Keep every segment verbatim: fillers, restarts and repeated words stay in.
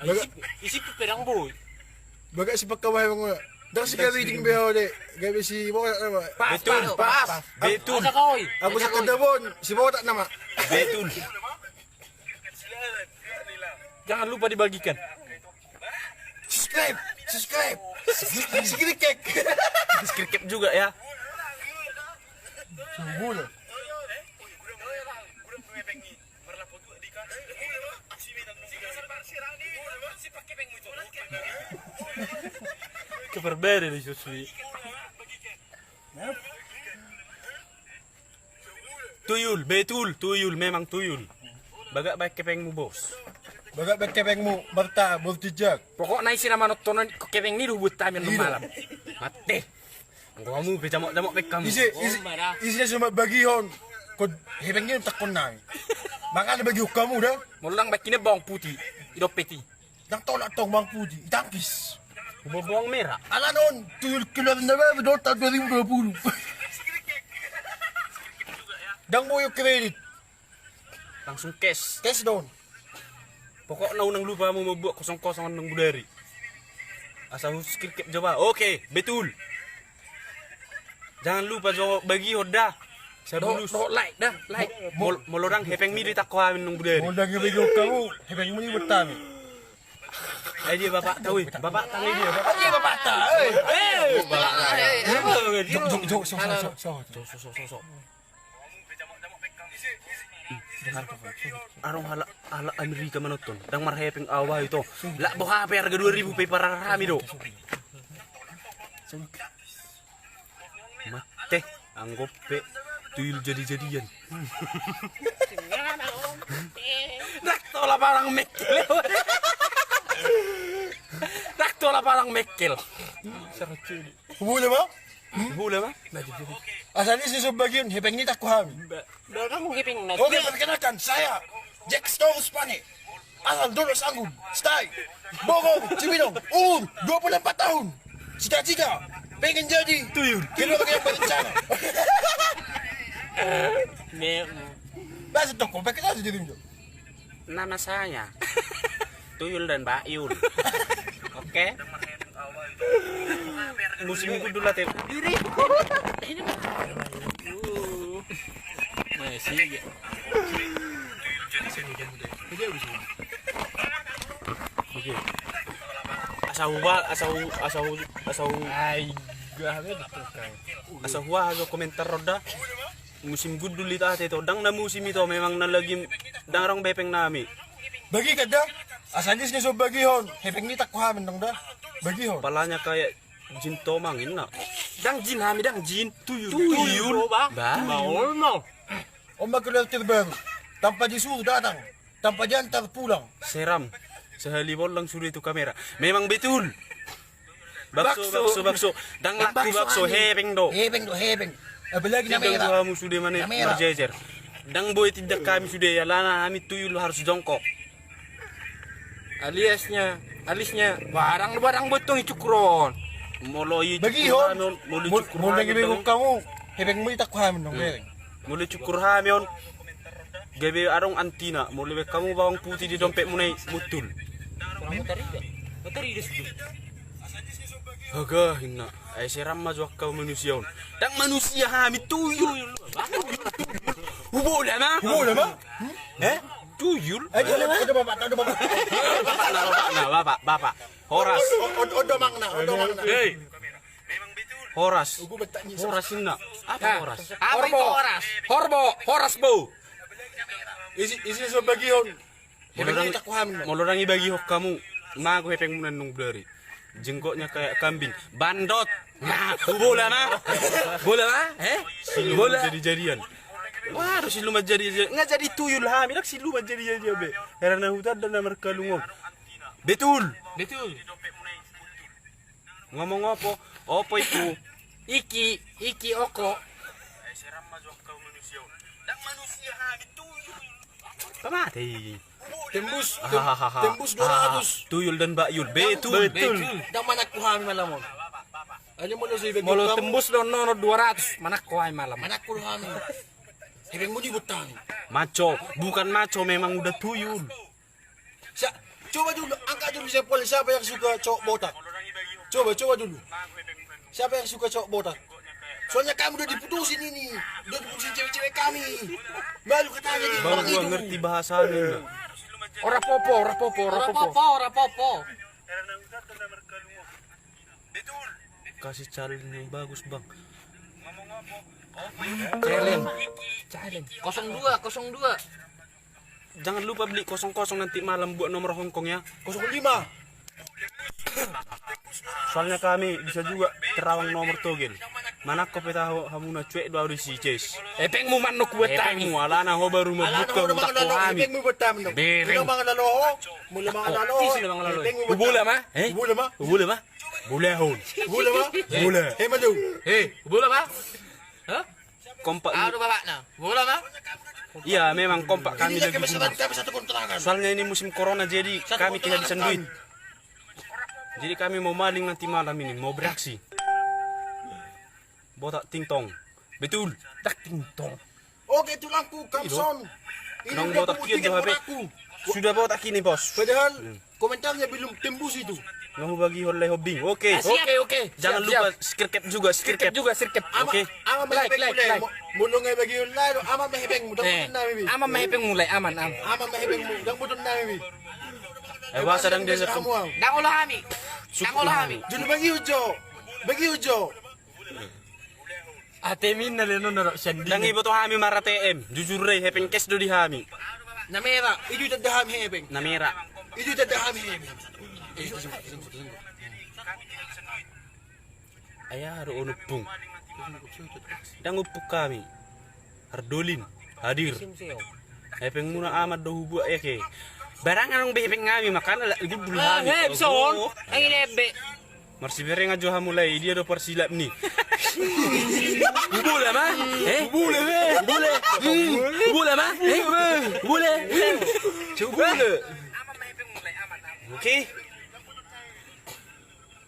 Isi, isi pe pedang boy. Bagak si pakawa hepeng. Ndang si gabe ding beho de. Gabe si bola nama. Pas, betul, pas, pas. Betul. Asa kau, oi. Aku asa kau, oi. Sakadabon, si botak nama. Betul. Jangan lupa dibagikan. Subscribe, subscribe. Subscribe. Subscribe juga ya. Sungguh. Keperbere di susui. Tuyul, betul, tuyul, memang tuyul. Bagak baen hepengmu, bos. Bagak baen hepengmu, Marta, Bortijak. Pokokna isi na manonton on, hepeng ni do buat hami on malam. Mate. Anggo hamu pe jamok-jamok pe hamu. Isi, isi, isi na so mambagihon. Hepeng ni do takkon nami. Makana bagihon hamu da. Molo ndang baen hepeng bawang putih. I dompet i. Ndang tolap tong bawang putih, itangkis. Bawang merah. Alana on, tuyul keluar na baru do tahun dua ribu dua puluh. Ndang boi kredit. Langsung cash. Cash do on. Pokokna unang lupa hamu mambuat kosong-kosong annon bodari. Asa huskrikep jo ba. Oke, betul. Jangan lupa jo bagihon da. Sabulus. Do, do, like da, like. Molo ndang hepengmi do itakkon hami annon bodari. Molo ndang bagihon hamu, hepengmu ni buat hami. Ai dia bapak ta, oi. Bapak ta, ai dia bapak. Ai dia bapak ta, oi. Eh, bapak ta. Jok, jok, jok, so, so, so, so. Adong halak, halak Amerika manonton. Ndang marhepeng au bah ito. Lak boha pe harga dua ribu pe pararami do. Mate, anggo pe tuyul jadi-jadian. Ndang tolap alang mekkel. Ndang tolap alang mekkel. Hubule ma? Hubule ma? Asal isi so bagion, hepeng ni takkon hami. Oke, perkenalkan, saya Jack Storm Spane. Asal Dolok Sanggul, stay. Bogor, Cibinong, umur dua puluh empat tahun. Cita-cita, pengen jadi tuyul. Keluarga yang berencana. Bahasa toko, pakai aja dirimu. Nama saya Tuyul dan Bakyul. Oke. Musim gundul lah, Tep. Diri. Nah, sih. Oke. Asa huba, asa hu-, asa hu-, asa hu-, asa huaha jo komentar on da. Musim gundul ita ate to, ndang na musim ito, memang na lagi ndang adong be hepeng nami. Bagikan da, asa lis ni so bagihon, hepeng ni takkon hami ndang da. Bagihon. Palanya kayak jin tomang inna. Ndang jin hami, ndang jin. Tuyul. Tuyul. Tuyul, ba. Ba. Tuyul. Ba, ol mau. On ma keluar terbaru. Tanpa disuruh datang. Tanpa diantar pulang. Seram. Sehali bollang sudah itu kamera. Memang betul. Bakso, bakso, bakso, bakso. Ndang laku bakso, hepeng do. Hepeng do, hepeng. Apalagi na merah. Tindak hamu sude mane marjejer. Ndang boi tindak hami sude, alana hami tuyul harus jongkok. Aliasnya, alisnya, barang, barang boi tong icukur on. Molo icukur hami on, molo icukur hami on. Hepeng muli takkon hami on, hepeng. Molo icukur hami on. Gabe adong antina, molo be hamu bawang putih di dompetmuna i, mutul. Haga inna, ai seram ma jo angka manusia on. Ndang manusia hami, tuyul. Hubola ma. Hubola ma. Eh? Tuyul. Ada bapak, ada bapak. Bapak na, bapak na, bapak, bapak. Horas. Odo mangna, odo mangna. Hei. Horas. Horas inna. Apa horas? Horbo. Horbo, horas bo. Isi, isi so bagihon. Molo ndang ibagihon hamu, mago hepengmuna annon bodari. Jenggotnya kayak kambing. Bandot. Nah, hubola ma. Bola ma? Eh? Siluman jadi-jadian. Waduh, siluman jadi-jadian. Ndang jadi tuyul hami, ndang siluman jadi-jadian be. Hera na huta dan na markalungon. Betul. Betul. Ngomong opo? Opo itu? Iki, iki oko. Pamate. Tembus, tembus dua ratus. Tuyul dan Bakyul. Betul. Betul. Ndang manakku hami malam on. Molo tembus do nono dua ratus, manakku hami malam. Manakku hami. Hepeng muli buat hami. Maco, bukan maco, memang udah tuyul. Sa, Coba dulu, angkat dulu sampulna, siapa yang suka cowok botak? Coba, coba dulu. Siapa yang suka cowok botak? Soalnya kami udah diputusin ini, udah diputusin cewek-cewek kami. Malu katanya di orang itu. Ngerti bahasanya. Ora popo, ora popo, ora popo. Ora popo, ora popo. Kasih challenge yang bagus, Bang. Challenge. Challenge. Kosong dua, kosong dua. Jangan lupa beli kosong kosong nanti malam buat nomor Hongkong ya. Kosong lima. Soalnya kami bisa juga terawang nomor togel. Manangko pe tahu hamuna cuek dua audisi, Ces. Hepengmu manuk buat kami. Hepengmu, alana ho baru membuka utak ho kami. Hepengmu buat kami. Bereng. Mula mangalalo ho, mula mangalalo ho. Hepengmu buat kami. Bola ma? Eh? Bola ma? Bola ma? Bolehon. Bola ma? Bola. Hei, malu. Hei, bola ma? Hah? Kompak. Aduh, bapakna. Bola ma? Iya, memang kompak kami lagi. Soalnya ini musim corona, jadi kami kehabisan duit. Jadi kami mau maling nanti malam ini, mau beraksi. Botak tingtong. Betul. Tak tingtong. Oke, tulangku, Kamson. Ini udah botak, botak ini, Bos. Padahal komentarnya belum tembus itu. Nunga hubagihon lae hombing. Oke. Oke, oke. Jangan lupa subscribe juga, subscribe juga, subscribe. Oke. Aman, like, like, like. Molo nunga bagihon lae, aman ma hepengmu, dang boto nami be. Aman ma hepengmu lae, aman, aman. Aman ma hepengmu, dang boto nami be. Eh, bahasa dang dia. Dang olo hami. Dang olo hami. Julu bagihon jo. Bagihon jo. Ateminna lenon ro sandi. Dang iboto hami marateem. Jujur re, hepeng kes do di hami. Na mera, ijo tanda hami hepeng. Na mera. Ijo tanda hami hepeng. Aya ro onumpung. Dang umpung kami. Hardolin hadir. Hepengmuna aman do hubuat eke. Barang adong be hepeng hami makana lak gundul hami. Hepsong. Angin ebe. Marsiberengan jo hamu lae, dia do parsilap ni. Hubola ma? Eh? Hubola ma? Hubola. Hubola ma? Eh? Hubola. Hubola. Oke.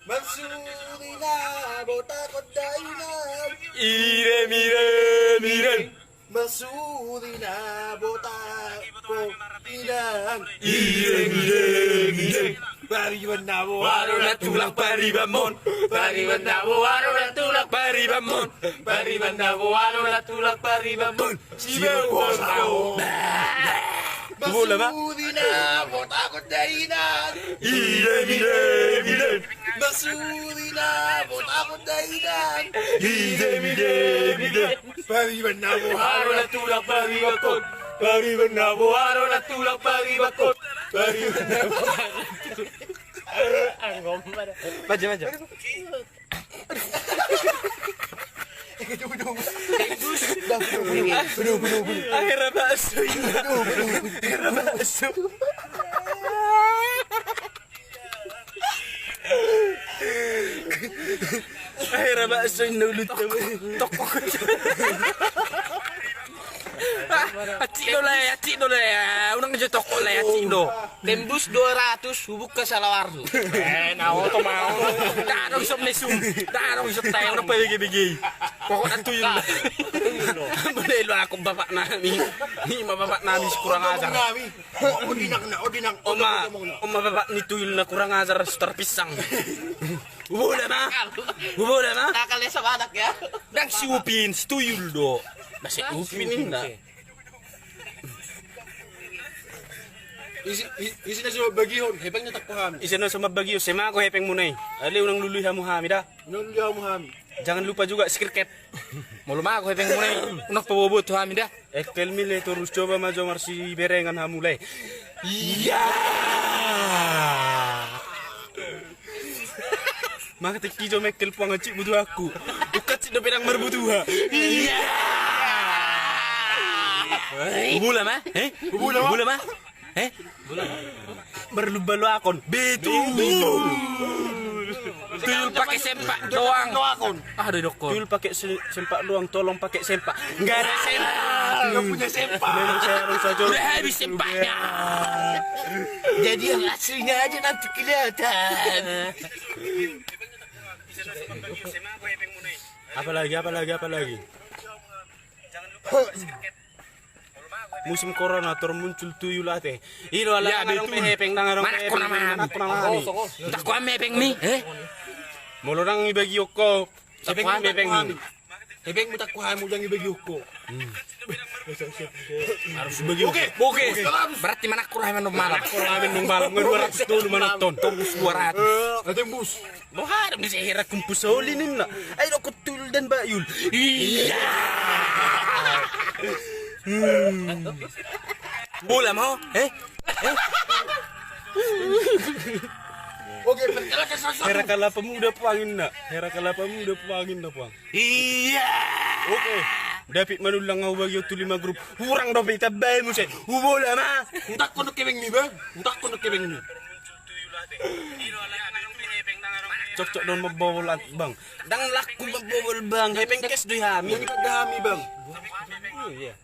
Marsudi na botakon dainang. Irem, irem, irem. Marsudi na botakon dainang. Irem, irem, irem. Pariban na boha do na tulang paribanmon. Pariban na boha do na tulang paribanmon. Pariban na boha do na tulang paribanmon. Sibawa bola. Hubola ma? Marsudi na botakon dainang. Irem, irem, irem. Marsudi na botakon dainang. Irem, irem, irem. Pariban na boha do na tulang paribanmon. Pariban na boha do na tulang paribanmon. Pariban na boha. Baca, baca. Akhirna bakso ini. Akhirna bakso. Akhirna bakso ini ulut. Tokok. Acik do lae, acik do lae. Unang jo tokok lae, acik do. Tembus dua ratus, hubuka salawarhu. Eh, na oto mau. Dang adong isop mesum. Dang adong isop tae, unang pabege-bege. Pokokna tuyul. Tuyul do. Boleh lo aku bapak nami. Ni ma bapak nami si kurang ajar. Odinang na, odinang. Oma, oma bapak ni tuyul na kurang ajar, sutar pisang. Hubola ma? Hubola ma? Nakal ya sama anak ya. Dang si Upin, si tuyul do. Masih Upin na. Isi, isi na so mambagihon, hepengna tangko hami. Isi na so mambagihon, semago hepengmuna i. Ale unang lului hamu hami da. Unang lului hamu hami. Jangan lupa juga subscribe. Molo mago hepengmuna i, unang paboaboa tu hami da. Engkel mi le torus, coba ma jo marsiberengan hamu le. Iya. Maka teki jo mengkel puang acik butuh aku. Bukan cik dope dang marbutuha. Iya. Hubola ma? Eh? Hubola ma? Eh? Marlumba loakon. Betul. Tuyul pakai sempak doang. Ah, ada dokter. Tuyul pakai se-, sempak doang, tolong pakai sempak. Enggak ada sempak. Enggak punya sempak. Memang saya harus saja. Udah habis sempaknya. Jadi yang aslinya aja nanti kelihatan. Apa lagi, apa lagi, apa lagi? Musim corona tor muncul tuyul ate. Ilo ala. Iya, ndang adong be hepeng, ndang adong be hepeng. Manakku nama hami. Manakku nama hami. Takkuan hepengmi, eh? Molo ndang ibagihon ho, takkuan hepengmi. Hepengmu takkuan hami, ndang ibagihon ho. Harus ibagihon. Oke, oke. Berarti manakku nama hami malam. Manakku nama hami malam. Dua ratus dulu manonton. Tembus dua ratus. Tembus. Boha do ni sehera kumpul soli ninna. Ai do kuttul dan bayul. Iya. Bola mau? Eh? Eh? Oke, perkelakan sosok. Hera Kelapa Muda puang inna. Hera Kelapa Muda puang inna puang. Iya. Oke. David manullang au bagi tu lima grup. Hurang dope itambai muse. Hubola ma. Hutakkon do hepengmi bang. Hutakkon do hepengmi. Cocok do on mambobol bang. Ndang laku mambobol bang. Hepeng kes do hami. Hepeng kes do hami bang. Iya.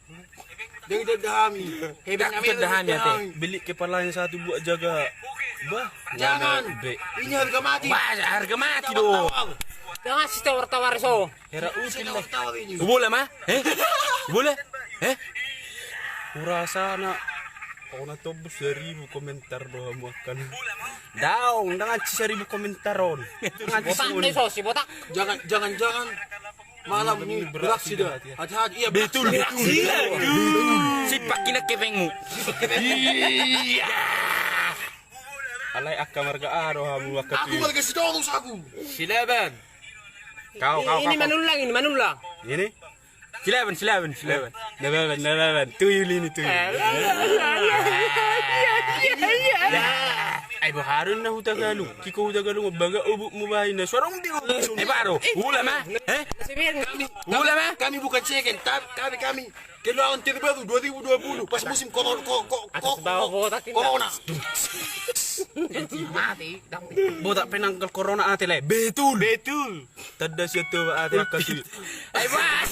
Jadi dada hami. Hepeng hami dada hami ate. Beli kepalanya satu buat jaga. Bah. Jangan. Ini harga mati. Bah, harga mati do. Jangan si tawar-tawar so. Hera usil lah. Hubola ma? Eh? Hubola? Eh? Hurasa na. Kau na tobus seribu komentar do hamu akan. Daong, ndang anci seribu komentar on. Ndang anci. Botak seribu. Deh so si botak. Jangan, jangan, jangan. Malam ini beraksi dah. Hati-hati. Iya, betul, betul. Sipak kina hepengmu. Iya. Alai angka marga aha do hamu angka tu? Aku marga Sitorus aku. Silaban. Kau, kau, ini kau, kau. Manullang, ini manullang. Ini? Silaban, silaban, silaban. Nababan, nababan. Tuyul ini tuyul. Ai boha do na huta Galung. Kiko huta Galung baga obuk mu baina. Suarong di obuk. Eh, baru. Hubola ma? Eh? Hubola ma? Kami bukan second, tapi kami, kami keluaran terbaru dua ribu dua puluh pas musim koro-, ko-, ko-, ko-, corona. Mati. Botak penangkal corona ate le. Betul. Betul. Tanda sian Toba ate angka tuyul. Ai bas.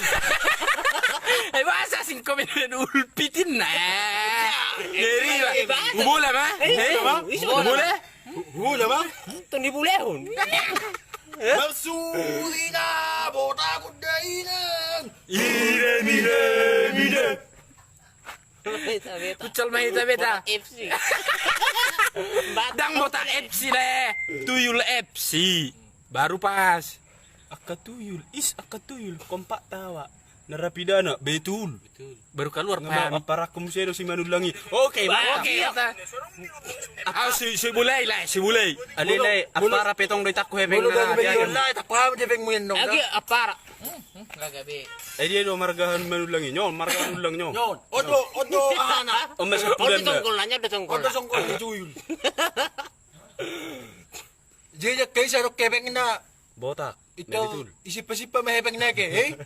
Ai bas asing komen ulpitin na. Jadi hubola ma? Eh? Hubola? Hubola ma? Tong dibolehon. Marsuri na botakon dainang. Ide, ide, ide. Futsal ma hita beta. Botak F C. Ndang Botak F C le. Tuyul F C. Baru pas. Angka tuyul, is angka tuyul, kompak tawa. Narapidana, betul. Betul. Baru kaluar. Apa rakku muse do si manullang i. Oke, oke. Au si, si bolai lah, si bolai. Ale le, apa rape tong do itakku hepeng. Bolai takku hepeng mu endong. Agi apa ra. Eh, dia do marga manullang i. Nyon, marga manullang nyon. Nyon. Odo, odo ahana. Odo songkol nanya, odo songkol. Odo songkol ni tuyul. Jadi kaisa do hepengna. Botak. Ito isimpa-simpa ma hepengna ke, eh?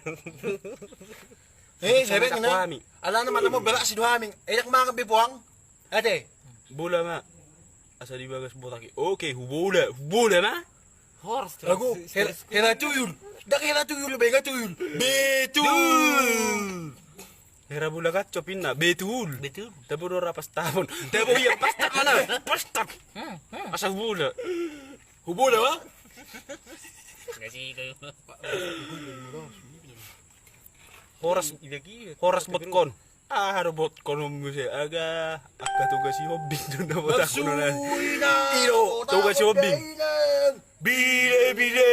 Eh, hepengna. Alana mana mau belak si do hami. Enak mangan be puang. Ate. Hubola ma. Asa di bagas botak i. Oke, hubola, hubola ma. Horas. Lagu hela tuyul. Dak hela tuyul, bega tuyul. Betul. Hera bola gacop inna, betul. Betul. Tabo do ra pastapon. Tabo ia pastap mana? Pastap. Asa hubola. Hubola ma? Horas, horas botkon. Ah, ada botkon muse aga. Angka Toga Sihombing do na botak. Marsuri na. Ilo Toga Sihombing. Bide, bide,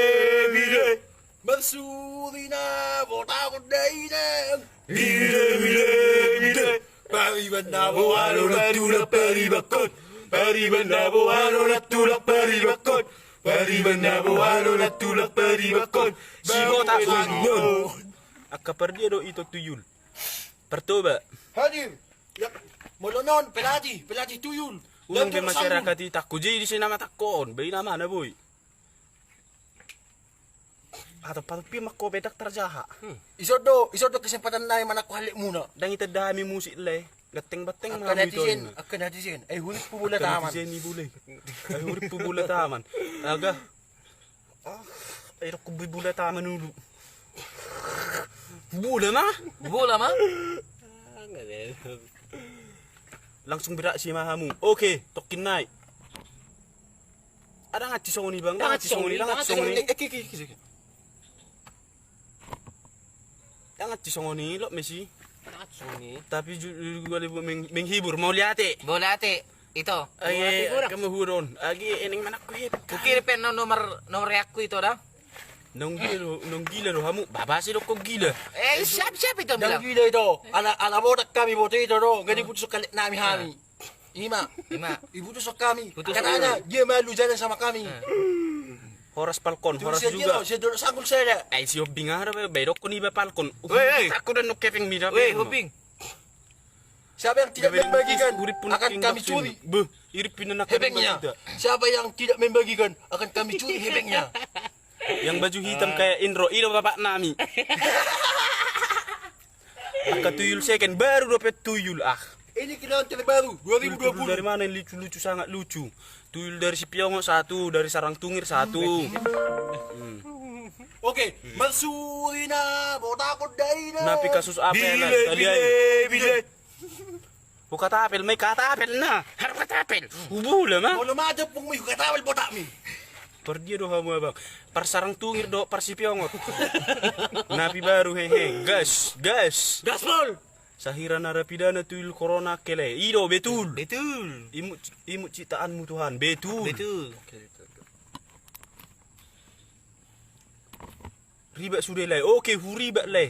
bide. Marsuri na botakon dainang. Bide, bide, bide. Pariban na boha do na tulang paribankon. Pariban na boha do na tulang paribankon. Pariban na boha do na tulang paribankon. Si botak. Angka pardia do ito tuyul. Partoba. Hadir. Molo non pelatih, pelatih tuyul. Unang be masyarakat i takku, jadi di sini nama takku on, be nama na boi. Atau patut pi makko bedak tarjaha. Ison do, ison do kesempatan nai manakko halek muna. Ndang itanda hami musik le. Ganteng-banteng ma hami to. Angka netizen, angka netizen. Eh, hurip pu bola taman. Ai hurip pu bola taman. Aga. Ah, ai rokku bola taman ulu. Bola ma? Bola ma? Langsung beraksi ma hamu. Oke, tokkin nai. Ada ngaci songoni bang, ada ngaci songoni, ada ngaci songoni. Eh, ki, ki, ki, ki. Jangan cisongoni lo Messi. Tapi ju-, ju-, ju-, meng-, menghibur, mauliate. Mauliate, ito. Ai, mauliate, kurang. Kamu hudon. Agi, eneng manakku hep. Kukirim pe no-, nomor, nomor yakku ito da. Nong gila do, nong gila do hamu. Babasi do kau gila. Eh, siap, siap ito bilang. Nong gila ito. Ala, ala botak kami boto ito do. Gadi putus kali nami hami. Ima. Ima. Iputus kami. Putus. Katanya dia malu jalan sama kami. Horas Falcon, horas juga. Dia, dia, dia dulu sanggul saya. Ai, si Hobbing aha do, bai dokkon iba Falcon. Weh, weh. Aku dan nuk kepeng mida. Weh, Hobbing. Siapa yang tidak membagikan akan kami curi. Beh, iri pina nak hepengnya. Siapa yang tidak membagikan akan kami curi hepengnya. Yang baju hitam kayak Indro, ilo bapak nami. Angka tuyul second, baru dope tuyul, ah. Ini kendaraan terbaru, dua ribu dua puluh. Dari mana ini lucu-lucu, sangat lucu. Tuyul dari Sipiongot satu, dari Sarang Tungir satu. Hmm. Oke, marsuri na, botakon daina. Napi kasus apa ya, bile, bile, bile. Hukatapel, mai katapel na. Harus katapel. Hubula ma. Molo maja pung mai hukatapel botakmi. Pardia do hamu abang. Parsarang Tungir do, Parsipiongot. Napi baru, hehe. Gas, gas. Gaspol. Sahira narapidana tuyul corona kele. Ido, betul. Betul. Imut, imut ciptaanmu Tuhan. Betul. Betul. Ribak sude lai. Oke, huribak lai.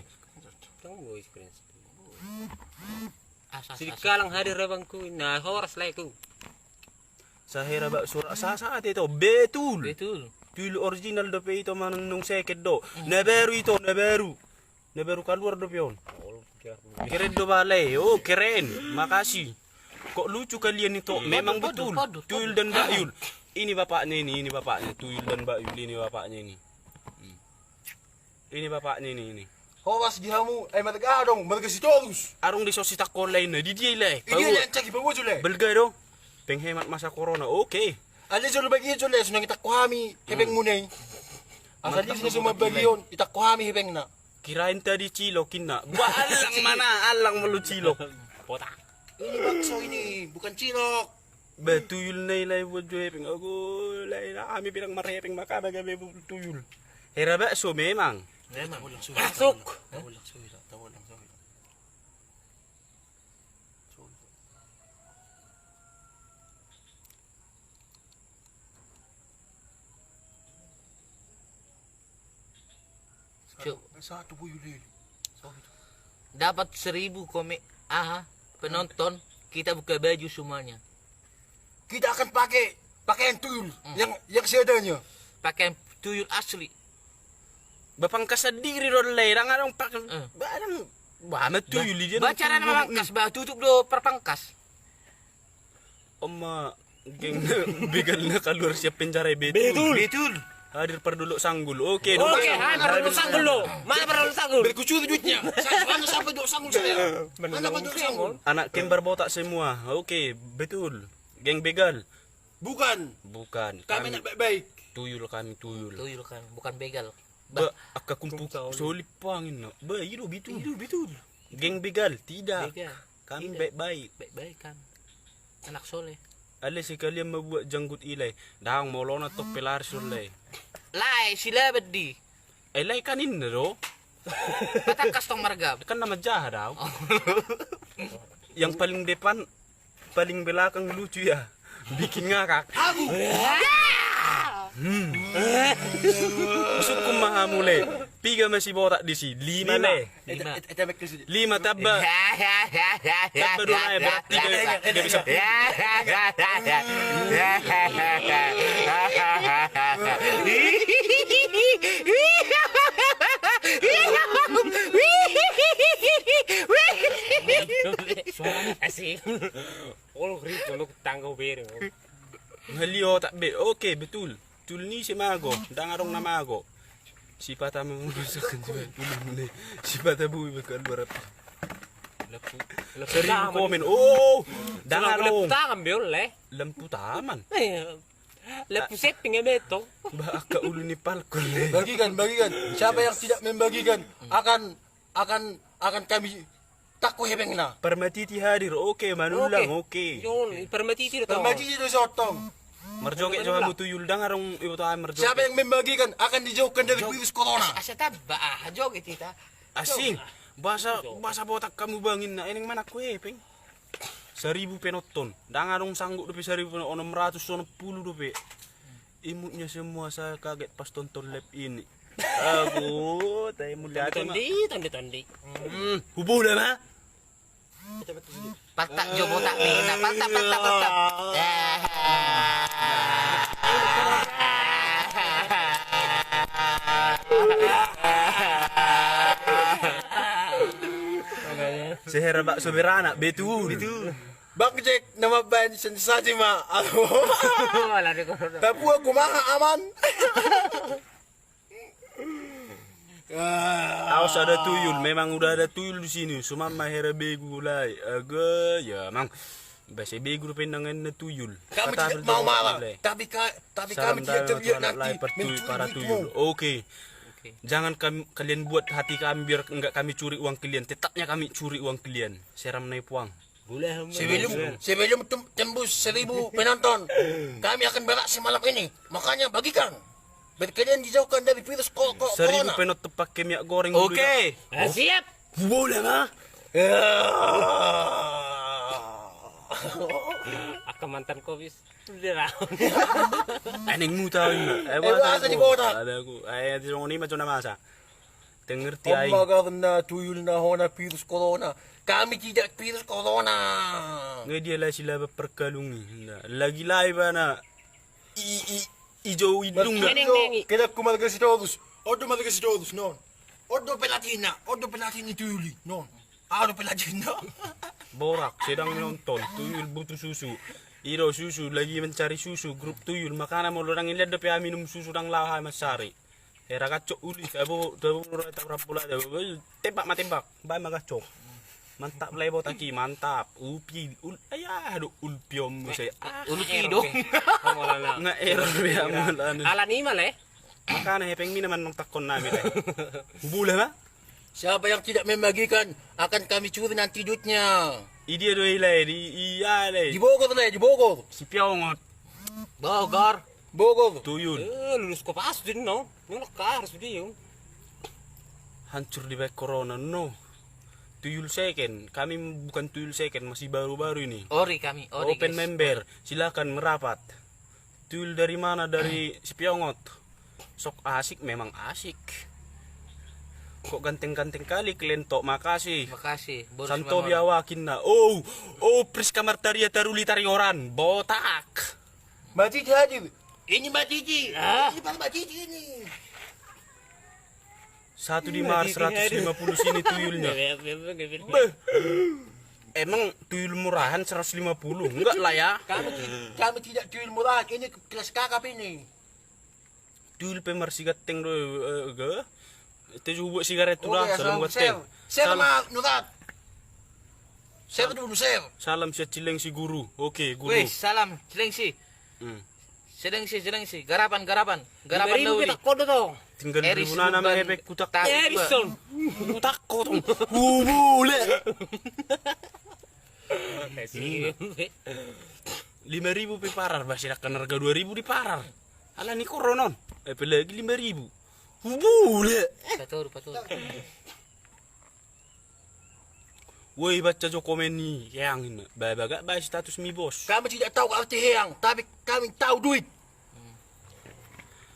Sidikalang hadir abangku. Nah, horas lai ku. Sahera bak surat sasa ate to. Betul. Betul. Tuyul original dope ito manang nung seket do. Hmm. Na baru ito, na baru. Na baru kaluar dope on. Keren do bale. Oh, keren. Makasih. Kok lucu kalian itu? Memang betul. Tuyul dan Bakyul. Ini bapaknya ini, ini bapaknya. Tuyul dan Bakyul, ini bapaknya ini. Hmm. Ini bapaknya ini, ini. Horas di hamu, eh, marga aha dong, marga Sitorus. Arung di sosi takon lainna, di dia ile. Di dia ile, ancak ipa bojo le. Belga do. Penghemat masa corona, oke. Ale jolo bagi jolo le, sunang itako hami, hepengmuna i. Asal di sini semua bagion, itako hami hepengna. Kirain tadi cilok inna. Ba, allang mana, allang molo cilok. Botak. Ini bakso ini, bukan cilok. Ba, tuyul na i lai buat jo hepeng. Ago, lai na hami bilang marhepeng maka baga be tuyul. Hera bakso memang. Memang. Masuk. Cuk. Dapat seribu komen, aha, penonton, kita buka baju semuanya. Kita akan pakai pakaian tuyul yang, yang seadanya. Pakaian tuyul asli. Bapangkas sendiri do le, dang adong pakai, barang, ba, tuyul i dia. Ba, carana mamangkas, ba, tutup do parpangkas. Oma, geng begal na kaluar siap penjara i, betul. Betul. Betul. Hadir pardolok sanggul. Oke, oke, hadir pardolok sanggul lo. Mana pardolok sanggul? Berkucur duitnya. Saya, mana sampai dolok sanggul saya? Mana pardolok sanggul? Anak kembar botak semua. Oke, betul. Geng begal. Bukan. Bukan. Kami anak baik-baik. Tuyul kami, tuyul. Tuyul kami, bukan begal. Ba, angka kumpul solip panginna. Ba, ido betul. Ido betul. Geng begal, tidak. Begal. Kami baik-baik. Baik-baik kami. Anak soleh. Ale sekalian ma buat janggut i lai. Dang, molo na tong pelaris on lai. Lai, silaban di. Eh, lai kan inna do. Patangkas tong marga. Kan nama jaha dau. Yang paling depan, paling belakang lucu ya. Bikin ngakak. Aku. Hmm. Sukkum ma hamu le. Piga ma si botak disi? Lima le. Lima. Lima tamba. Tamba dua na ya, berarti dia, dia bisa. Asik. Oh, ribut lu, tangga bere. Ngalio tak be. Oke, betul. Tul ni si mago, dang adong na mago. Sipata memuluskan si bulu ne. Sipata bui be kaluar apa? Lepu, lepu. Sering komen. Oh, dang adong. Lepu tangan be on le. Lempu taman. Lepu setting ya beto. Ba, angka ulu ni palkon le. Bagikan, bagikan. Siapa yang tidak membagikan akan akan, akan kami tangkok hepengna. Parmatiti hadir, oke, Manullang, oke. Parmatiti do, Parmatiti do sotong. Marjoget jo hamu tuyul, dang adong iboto ahu marjoget. Siapa yang membagikan akan dijauhkan dari virus corona. Asa tamba, ah, joget hita. Asing. Bahasa, bahasa botak hamu bangin na eneng manakku hepeng. Seribu penonton. Ndang adong sanggup dope seribu penonton, enam ratus onom puluh dope. Imutnya semua saya kaget pas tonton live ini. Aku, tai mulia hati, Mak. Tondi, tondi, tondi. Hmm, hubula, Mak. Pantat jo botak ni, nah, pantat, pantat, pantat. Sehera bakso beranak, betul. Betul. Bang Jack, nama band sensaji ma. Aduh. Malah di corona. Tapi aku maha aman. Awas ada tuyul, memang udah ada tuyul di sini. Cuma ma hera begu lai. Aga, ya, mang. Bahasa begu rupa nangan na tuyul. Kami tidak mau marah, tapi ka-, tapi kami tidak terlihat nanti mencuri duitmu. Oke. Oke. Jangan kam-, kalian buat hati kami biar enggak kami curi uang kalian. Tetapnya kami curi uang kalian. Seram nai puang. Sebelum, sebelum tem-, tembus seribu penonton, kami akan beraksi malam ini. Makanya bagikan. Biar kalian dijauhkan dari virus ko-, ko-, corona. Seribu penonton pakai minyak goreng dulu. Oke. Ah, siap. Boleh, Bang. Ya. Angka mantan kobis. Eneng muta ini. Eh, bahasa di kota. Ada aku. Eh, di songoni macam nama sa. Tengerti ai. Oma karena tuyul na hona virus corona. Kami tidak virus corona. Ngai dia lai silaba perkalungi. Lagi lai bana. I, i, ijo idung da. Kena ku marga Sitorus. Odo marga Sitorus, non. Odo pelatihna, odo pelatih ni tuyul i, non. Aduh, pelajaran. Borak, sedang menonton. Tuyul butuh susu. Iro susu, lagi mencari susu. Grup tuyul, makana molo dang ilet dope minum susu dang laha masari. Era kacok uli, tabo, tabo, tabo, tabo, tabo, tembak ma tembak, baen ma kacok. Mantap lai botak i, mantap. Upi, ul, ayah, aduh, ulpi om saya. Ulpi do. Nga error ya mulana. Ala ni ma le. Makana hepeng mina manang takkon nami le. Bule ma. Siapa yang tidak membagikan akan kami curi nanti duitnya. Idia do i lai, di, iya lai. Di Bogor lai, di Bogor. Si Piongot. Bogor. Bogor. Tuyul. Eh, lulus Kopassus dia, no. Nyolok ka harus dia. Hancur dibaen corona, no. Tuyul second, kami bukan tuyul second, masih baru-baru ini. Ori kami, ori. Open member, silakan merapat. Tuyul dari mana? Dari Sipiongot. Sok asik, memang asik. Kok ganteng-ganteng kali kalian tok, makasih. Makasih, Boris Santo Mamora. Biawakin na. Oh, oh, Priska Martaria Taruli Tarioran. Botak. Mbak Cici hadir. Ini Mbak Cici. Ah. Ini Pak Mbak Cici ini. Satu di Mars, seratus lima puluh sini tuyulnya. Beh. Emang tuyul murahan seratus lima puluh? Enggak lah ya. Kami ti-, kami tidak tuyul murahan. Ini kelas kakap ini. Tuyul pe marsigatteng do, eh, ga. Itu juga sigaret tu dah, salam gatteng. Share, share ma nurat. Share dulu, share. Salam sian Cilengsi guru. Oke, guru. Weh, salam Cilengsi. Hmm. Cilengsi, Cilengsi. Garapan, garapan. Garapan lima ribu na uli. Kita kodo to. Tinggal Eris ribu nana Lumban, mengepek kutak. Tapi Erison. Kutak kotong. Hubule. Lima ribu pe parar, basi dakkan harga dua ribu di parar. Ala ni koronon. Eh, apalagi lima ribu. Hubule. Patoru, patoru. Woi, baca jo komen ni Heang ini. Ba-, bagak bae status mi, Bos. Kami tidak tahu arti Heang, tapi kami tahu duit.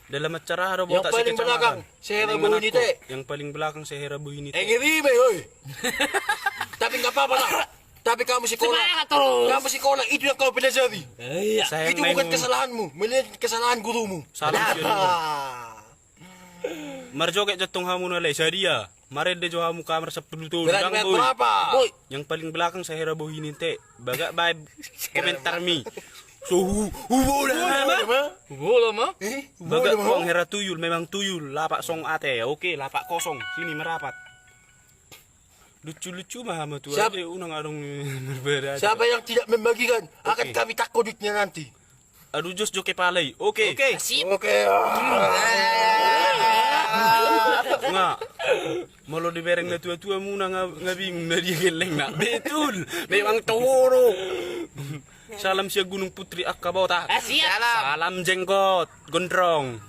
Dalam acara ada botak. Yang paling belakang, Sehera Bohinite. Yang paling belakang, Sehera Bohinite. Eh, ngeri be, oi. Tapi nggak apa-apa lah. Tapi kamu sekolah. Semangat terus. Kamu sekolah, itu yang kau pelajari. Iya. Itu bukan kesalahanmu, melainkan kesalahan gurumu. Salam. Marjoget jo tong hamu na lae, sadia. Marende jo hamu kamar sampulu tolu. Berapa? Yang paling belakang Sehera Bohinite. Bagak bae komentar mi. So hu-, hubola ma. Hubola ma. Bagak kong hera tuyul, memang tuyul. Lapak song ate. Oke, lapak kosong. Sini merapat. Lucu-lucu ma hamu tu. Siapa? Unang adong berbeda. Siapa yang tidak membagikan, akan kami takko duitnya nanti. Aduh, jos jo kepala i. Oke. Oke. Sip. Oke. Nga. Molo dibereng na tua-tua muna nga, nga bingung na dia gelleng na. Betul. Memang toro. Salam sian Gunung Putri, angka botak. Ah, siap. Salam jenggot gondrong.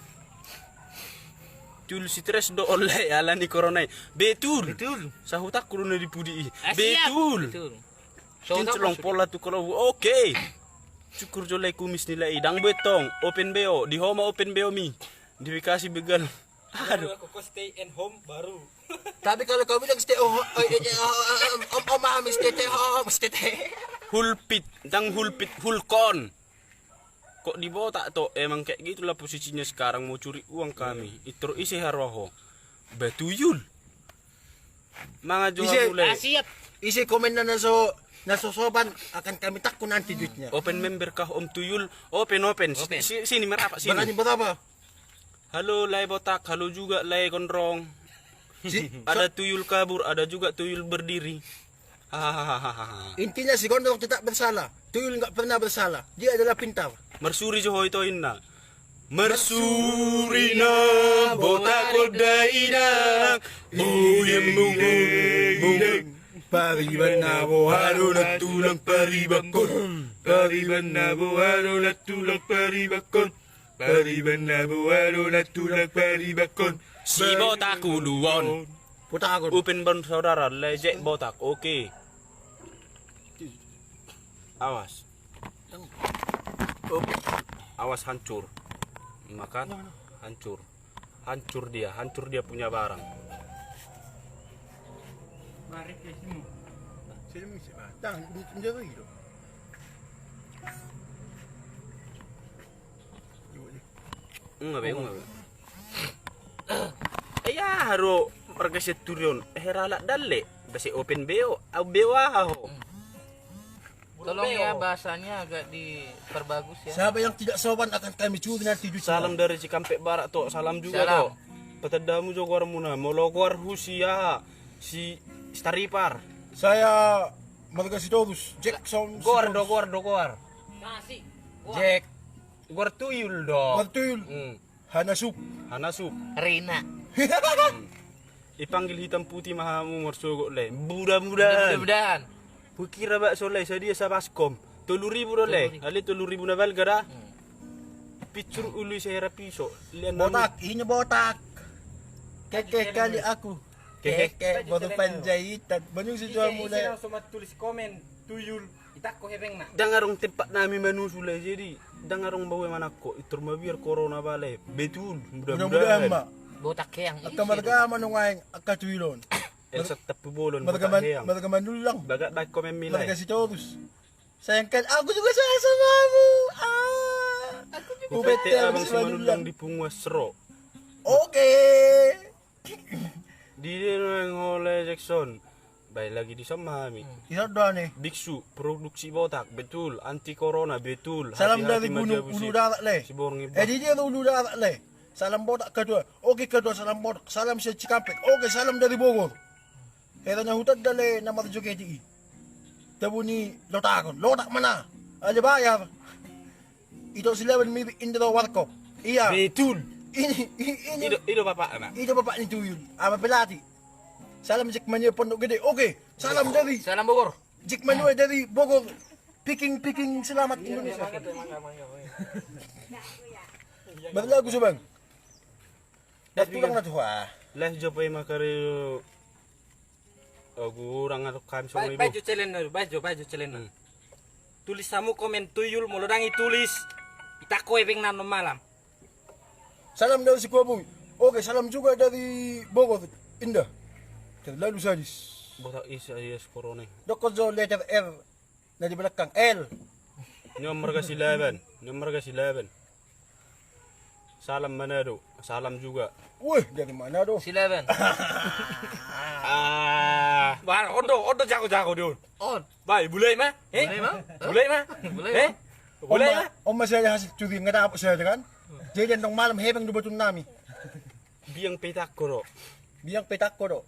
Betul, stres do on lae ala ni corona i. Betul. Betul. Sahutanku do na di pudi i. Ah, siap. Betul. Betul. Kinclong pola tu kalau. Oke. Syukur jo lae Kumis ni lae i. Ndang boi tong open B O, di ho ma open B O mi. Di Bekasi begal. Aduh. Aku kok stay at home baru. Tapi kalau kau bilang stay, oh, oh, eh, eh, oh, oh, oh, oh, mami, stay, stay home, stay, stay. Hulpit, ndang hulpit, hulkon. Kok di Botak to, emang kayak gitulah posisinya sekarang, mau curi uang kami. Itro ise haroho. Batuyul. Mangan jo. Ise, hamu lae. Ah, siap. Ise komen na, na so, na so sopan akan kami tangkuk nanti duitnya. Open member kah Om Tuyul? Open, open. Si-, open. Si-, sini merapat sini. Berani berapa? Halo lae Botak, halo juga lae Gondrong. Si-, ada tuyul kabur, ada juga tuyul berdiri. Hahaha. Intinya si Gondrong tidak bersalah. Tuyul nggak pernah bersalah. Dia adalah pintar. Marsuri jo ho ito inna. Marsuri na Botak on da inang. Buyem buyem buyem. Pariban na boha do na tulang paribakon. Pariban na boha do na tulang paribakon. Pariban na boha do na tulang paribakon. Si Botak ulu on. Botak on. Open bersaudara, lae Jack Botak. Oke. Awas. Awas hancur. Makan. Hancur. Hancur dia, hancur dia punya barang. Barek ya, sini. Sini, sini. Tahan, ini, ini, ini. Nga be, nga be. Ia haro marga Sianturi on. Hera alak dalle. Base open B O, au B O aha ho. Tolong ya, bahasanya agak diperbagus ya. Siapa yang tidak sopan akan kami curi nanti duitnya. Salam dari Cikampek Barat to, salam juga to. Salam. Patanda hamu jo goarmuna, molo goarhu si aha, si Staripar. Saya marga Sitorus, Jackson Sitorus. Goar do, goar do, goar. Jack. Goar tuyul do. Goar tuyul. Hmm. Hanasup. Hanasup. Rina. Hmm. Ipanggil hitam putih ma hamu marsogot lae. Mudah-mudahan. Mudah-mudahan. Hukira bakso lae, sadia sabaskom. Tolu ribu do lae. Tolu ribu. Ale tolu ribu na balga da. Hmm. Picur ulu i sahera piso. Lian Botak, ini Botak. Keke kali aku. Keke, baru Panjaitan. Manusu jo hamu lae. Ise na so matulis komen tuyul. Itangko hepengna. Ndang adong tempat nami manusu lae, jadi ndang adong bahu manangko, intor mabiar corona ba lae. Betul, mudah-mudahan. Mudah-mudahan ma. Botak heang. Angka marga ma nuaeng angka tuyul on. Elsa Tapu Bolon, Botak heang. Marga Manullang. Bagak baik komen mi lae. Marga Sitorus. Sayangkan aku juga sayang sama kamu. Ah. Aku juga sayang sama kamu. Upete abang si Manullang di Punguas Ro. Oke. Di dia nuaeng ho lae Jackson. Bae lagi di son ma hami. Hmm. Di son do ani. Biksu, produksi Botak, betul. Anti corona, betul. Salam dari Gunung Ulu Darat lae. Siborngin. Eh, di dia Ulu Darat lae. Salam Botak ketua. Oke ketua, salam Botak. Salam sian Cikampek. Oke, salam dari Bogor. Hera na hutanda lae na marjoget i. Tabu ni Lotak on. Lotak mana? Ale bayar. Ito Silaban mirip Indra Warkop. Iya. Betul. Ini, i-, ini. Ido, ido bapakna. Ido bapak ni tuyul. Ama pelatih. Salam Jack Mania Pondok Gede. Oke. Salam dari. Salam Bogor. Jack Mania dari Bogor. Piking, piking selamat Indonesia. Berlagu so bang. Dah tulang na tuha. Lah jopai makari. Oh, gurang atau kami. Baik, semua ibu. Baik jo celenna, baik jo, baik jo celenna. Hmm. Tulis hamu komen tuyul, molo ndang i tulis. Itangko hepengna annon malam. Salam dari Sukabumi. Oke, salam juga dari Bogor. Indah. Terlalu sadis. Botak is alias corona. Dokter jo letter R. Na di belakang L. Ini om marga Silaban. Ini om marga Silaban. Salam Manado. Salam juga. Wih, dari Manado. Silaban. Ah. Bah, on do, on do jago-jago di on. On. Bah, ibulai ma? Eh? Ibulai ma? Ibulai ma? Ibulai ma? Eh? Ibulai ma? Om ma-, om masih ada hasil curi, nggak dapat saya kan? Jadi, antong malam hepeng do botul nami. Biang petakko do. Biang petakko do.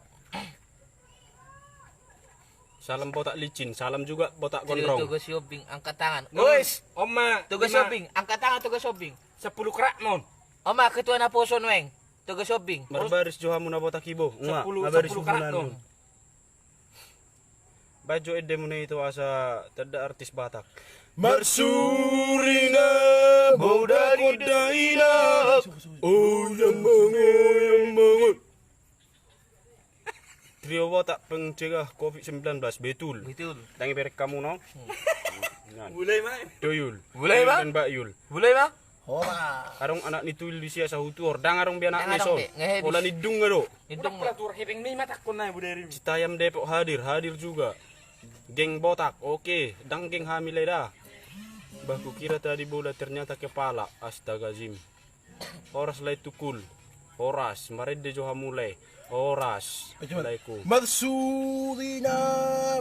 Salam Botak licin, salam juga Botak gondrong. Toga Sihombing, angkat tangan. Wes, om ma. Toga Sihombing, angkat tangan Toga Sihombing. Sepuluh kerak mon. Om ma, ketua naposo nuaeng. Toga Sihombing. Marbaris jo hamu na Botak i bo. Sepuluh, sepuluh kerak mon. Baen jo endemuna ito asa tanda artis Batak. Marsuri na Botak on da inang. Oyam oyam. Trio botak pencegah covid sembilan belas, betul. Betul. Ndang ibereng hamu, no? Hmm. Nah. Mulai, Mak. Tuyul. Mulai, Mak. Dan Mbak Yul. Mulai, Mak. Horas. Adong anak ni Tuyul di sia sahutu, or ndang adong be anak ni son. Ndang adong be, ngehe bis. Pola ni dung do. Ni dung. Udah pula tur hepeng ni mata kona budari. Citayam Depok hadir, hadir juga. Geng botak, oke. Ndang geng hami, lae, da. Bah, kukira tadi bola, ternyata kepala. Astaga, Zim. Horas, lae, tukul. Horas, marende jo hamu, lae. Horas. Eh, cuma laeku. Marsudi na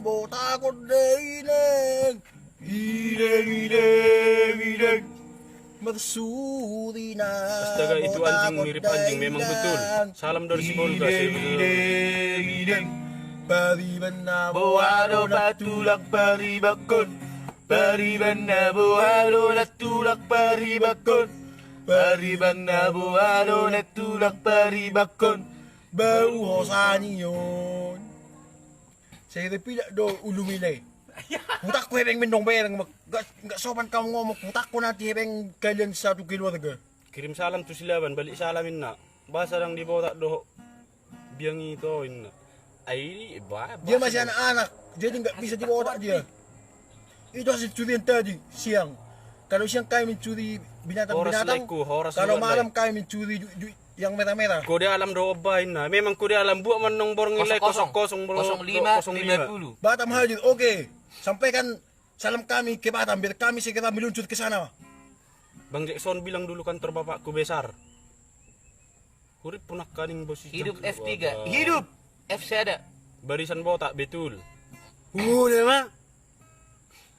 botak on da, ineng. Ideng, ideng, ideng. Marsudi na. Astaga, itu anjing mirip anjing, memang betul. Salam dari si Bolga, ideng, ideng, ideng. Pariban na boha do na tulang paribankon. Pariban na boha do na tulang paribankon. Pariban na boha do na tulang paribankon. Bau hosa ni on. Sai ripilak do ulumi, lae. Hutangko hepeng mendong bereng, mak. Nggak, nggak sopan kamu ngomong. Hutangko nanti hepeng kalian satu keluarga. Kirim salam tu Silaban, balik salam inna. Bahasa dang dibotak dohot biang ito inna. Ai, bah, dia masih anak-anak, jadi nggak bisa dibotak dia. Itu hasil curian tadi siang. Kalau siang kami mencuri binatang-binatang, kalau malam kami mencuri ju-, ju-, yang merah-merah. Kode alam do, bah, inna. Memang kode alam, buat mannong borngin, lae, kosong kosong, kosong lima, kosong lima. Batam hadir, oke. Sampaikan salam kami ke Batam, biar kami segera meluncur ke sana. Bang Jackson, bilang dulu kantor bapakku besar. Hurip punakaning bosi. Hidup F tiga, hidup F sada. Barisan botak, betul. Udah, Mak.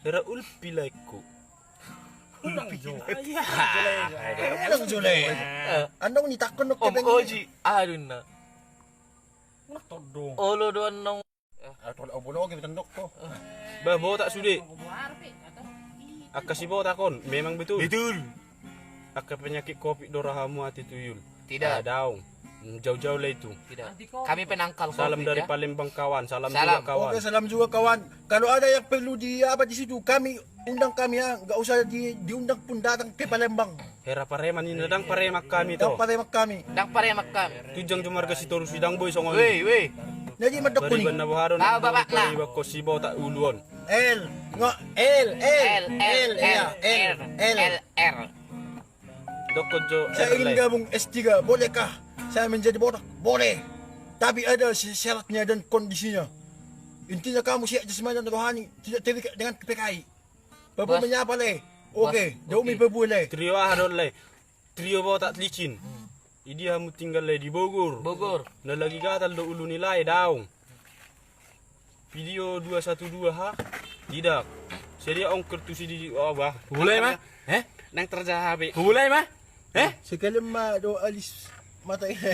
Hera Ulpi, laeku. Ulang jo. Ulang jo, lae. Andong ni takon nok Om kebeng. Oji, aduh, na. Ulang todong. Olo do anong. Ah, tolak obo loge, tendok ko. Bah, botak sude. Angka si botak on, memang betul. Betul. Angka penyakit covid do ra hamu, ate tuyul. Tidak. Ah, daong. Hmm, jauh-jauh lah itu. Tidak. Kami penangkal covid, ya. Salam dari Palembang, kawan. Salam juga, kawan. Oke, salam juga, kawan. Kalau ada yang perlu di apa di situ, kami undang kami, ya. Nggak usah di, diundang pun datang ke Palembang. Hera pareman inna, dang pareman hami to. Dang pareman hami. Dang pareman hami. Tunjang jo marga Sitorus, dang boi songon i. Weh, weh. Jadi mandok kuning. Pariban na boha do na tulang paribankon, si botak ulu on. L. Ngo, L, L, L, L, L, L. Dokkon jo. Saya ingin gabung S tiga, bolehkah saya menjadi botak? Boleh. Tapi ada syaratnya dan kondisinya. Intinya kamu sehat jasmani dan rohani, tidak terikat dengan P K I. Pabu menyapa, lae. Oke, daomi pabu, lae. Trio aha do, lae? Trio botak licin. Hmm. Idia hamu tinggal, lae? Di Bogor. Bogor. Na lagi gatal do ulu ni, lae, daong. Video dua satu dua ha? Tidak. Sedia ongkir tu si di, oh, bah. Mulai, mah? Eh? Nang terjahabe. Mulai, mah? Eh? Sekali ma do alis mata ini.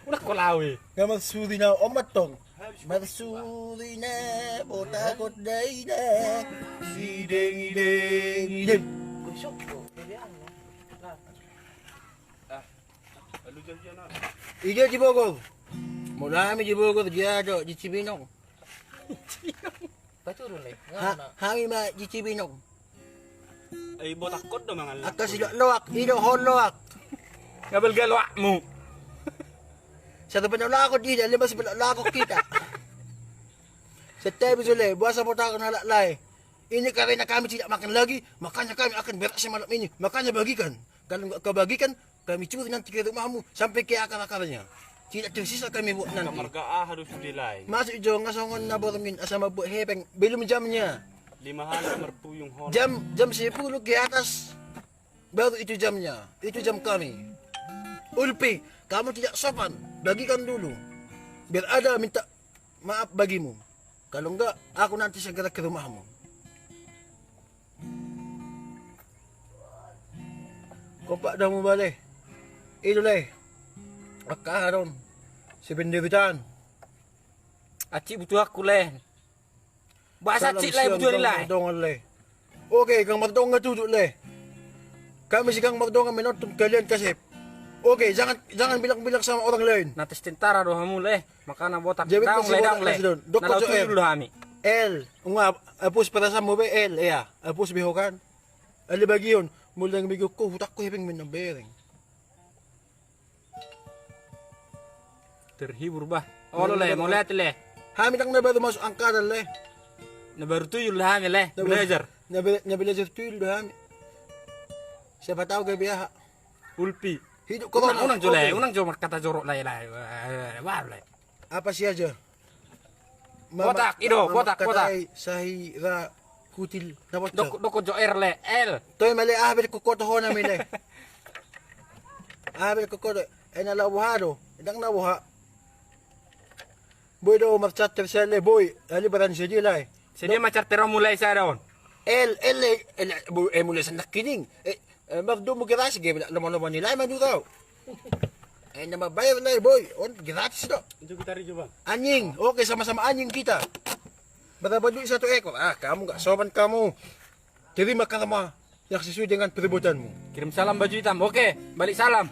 Udah kau lawe. Nggak marsudi na omat tong. Marsudi na botak on da, ineng. Ideng, ideng, ideng. Idia di Bogor. Mula hami di Bogor, dia do di Cibinong. Paturun, lae. Ha, hami ma di Cibinong. Ai, botak on do mangan. Angka si loak-loak, i do ho loak. Ngabal ga loakmu. Satu penolak aku di dalam, masih penolak aku kita. Setiap itu, lae, buasa botak on, halak, lae. Ini karena kami tidak makan lagi, makanya kami akan beraksi malam ini. Makanya bagikan. Kalau nggak kebagikan, kami curi nanti ke rumahmu sampai ke akar-akarnya. Tidak tersisa kami buat nanti. Marga aha do sude, lae? Masuk jo, nggak songon na borngin, asa mambuat hepeng. Belum jamnya. Lima hali marpuyung hon. Jam, jam sepuluh ke atas, baru itu jamnya. Itu jam kami. Ulpi, kamu tidak sopan. Bagikan dulu. Biar ada minta maaf bagimu. Kalau enggak, aku nanti segera ke rumahmu. Kompak do hamu, lae. Ido, lae. Angka aha do on? Si penderitaan. Aci butuh aku, lae. Bahasa cik, lae, butuh ni, lae. Dongan, lae. Oke, Gang Mardongan tutup, lae. Kami si Gang Mardongan menonton kalian kasep. Oke, jangan, jangan bilang-bilang sama orang lain. Nates tentara do hamu, lae. Makana botak. Daong, lae, daong, lae. Na laho tuyul do hami. L, nunga hapus perasaanmu be, L, ya. Hapus be ho kan. Ale bagion, mula nang bagion ko, hutangko hepeng mendong bereng. Terhibur, bah. Olo, Le, mauliate, Le. Hami ndang na baru masuk angkatan, Le. Na baru tuyul hami, Le. Na baru, belajar. Na be-, na belajar tuyul do hami. Siapa tahu gabe aha. Ulpi. Hidup kau unang, unang jo, Le, oke. Unang jo marhata jorok, Le, Le. Wah, Le. Apa sih aja? Botak, i do, botak, botak. Sai ra kutil. Na botak. Dok, dok jo R, Le, L. Toe ma, Le, aha be dok koto hona mi, Le. Aha be dok koto. Eh, na laho boha do. Ndang na boha. Boi do marcharter sian, Le, boi. Ale barani sadia, Le. Sadia ma charter on mulai sada on. L, L, L, L, boi, eh, mulai sian nangkining. Eh, eh, mardomu gratis, gabe lomo-lomo ni lae manurau. Eh, na mambayar, Le, boi. On gratis do. Itu kita ri, coba. Anjing. Oke, sama-sama anjing kita. Berapa duit satu ekor? Ah, kamu nggak sopan kamu. Terima karma yang sesuai dengan perbuatanmu. Kirim salam baju hitam. Oke, balik salam.